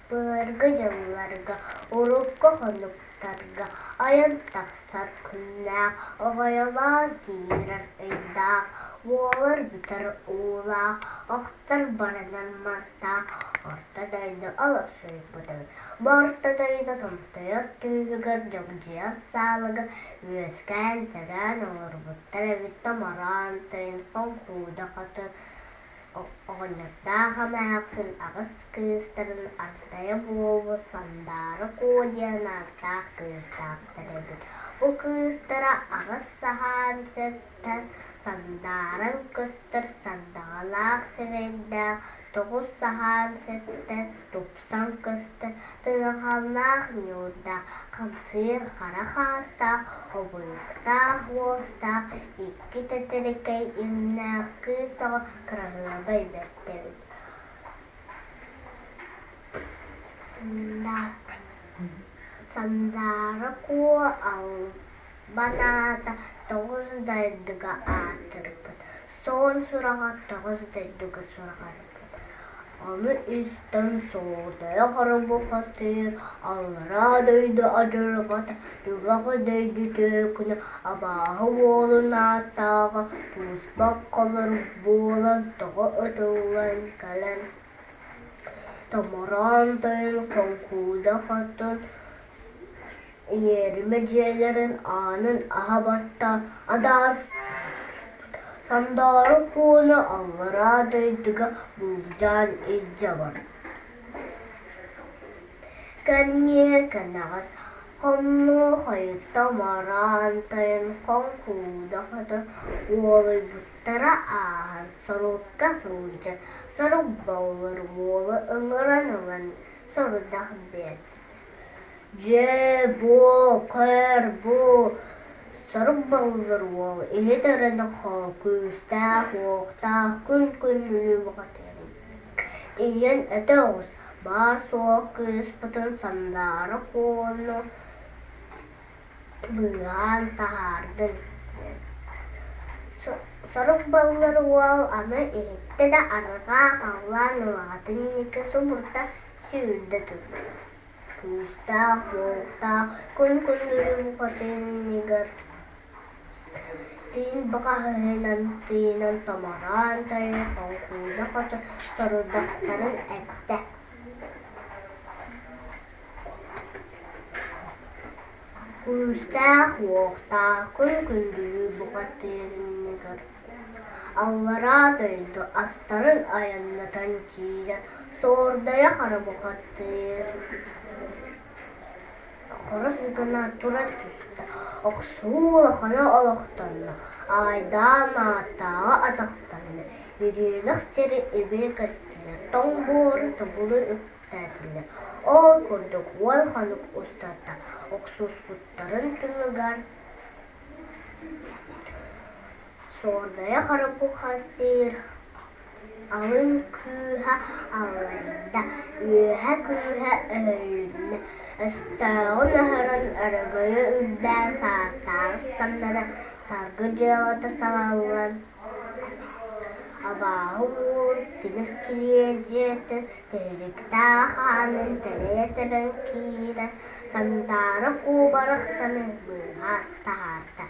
Былыргы дьылларга, урукку хонуктарга айан тахсар күннээх, оҕойолоон киирэр ыйдаах, буолар бүтэр уулаах, охтор баранар мастаах Орто дойду олохсуйбут эбит. Бу Орто дойду томтойор түөһүгэр дьогдьуйар саалыга үөскээн-төрөөн олорбуттар эбит томороон тойон Хоҥкууда хотун Оҕонньордоох эмээхсин аҕыс кыыстарын артайа буолбут Сандаара Куо диэн ааттаах кыыстаахтар эбит. Бу кыыстара аҕыс саһаан сиртэн сандааран көстөр сардаҥалаах сирэйдээх, тоҕус саһаан сиртэн тупсан көстөр тыҥырҕаннаах ньуурдаах, хамсыыр хара хаастаах, обуйуктаах уостаах, икки тэтэрикэй имнээх кыыс оҕо кыраһыабай бэрт эбит. Сандаара Куо албан аата тоҕус дойдуга аатырбыт, суон сураҕа тоҕус дойдуга сураҕырбыт. Ону истэн суолдайа хоробухатыыр, аллараа дойду адьырҕата, түгэх дойду түөкүнэ, абааһы уолун ааттааҕа туспах холор буолан тоҕо ытыллан кэлэн, томороон тойон Хоҥкууда хотун иэримэ дьиэлэрин аанын аһа баттаан адаарыс Сандаара Куону аллараа дойдуга былдьаан илдьэ барбыт. Кэнниэ кэнэҕэс хомнуо хойута мараан тойон хоҥкууда хотон уолуйбуттара ааһан сорукка сылдьан сорук боллур уолу ыҥыран ылан сорудах биэрдилэр. Дьэ, буо, көр, бу сорук баллыр уол иһит өрөн күүстээх-уохтаах күн-күн бухатыырын Тиийэн этэ оҕус, баар-суох кыыспытын Сандаара Куону быыһаан таһаардын диэн. Сорук баллыр уол аны иһиттэ да арҕаа халлаан улаҕатын инники субурда сүүрдэ турда. Күүстээх-уохтаах күн-күндүлү бухатыырыныгар тыын баҕаһынан тыынан томороон тойон хоҥкуйда хоту сорудахтарын эттэ. Күүстээх-уохтаах күн-күндүлү бухатыырыныгар Аллараа дойду астарын айаннатан киирэн суордайа хара бухатыыр хорус гына тура түстэ, охсуу улахана олохтонно, аайдаан ааттааҕа атахтанна, ириэнэх сири ибили көстүлэр, тоҥ буору тобулу үктээтилэр. Ол курдук уон хонук устата охсуспуттарын түмүгэр Суордайа Харапухатыыр алын күүһэ аллайда, үөһэ күүһэ өһүлүннэ, өстөөҕүн өһөрөн өрөгөйө үрдээн саастааҕы самнара саргы дьыалата салаллан, абааһы уолун тимир килиэдьиэтин тиһиликтээх аанын тэлэйэ тэбэн киирэн, Сандаара куобарахсаны быыһаан таһаарда.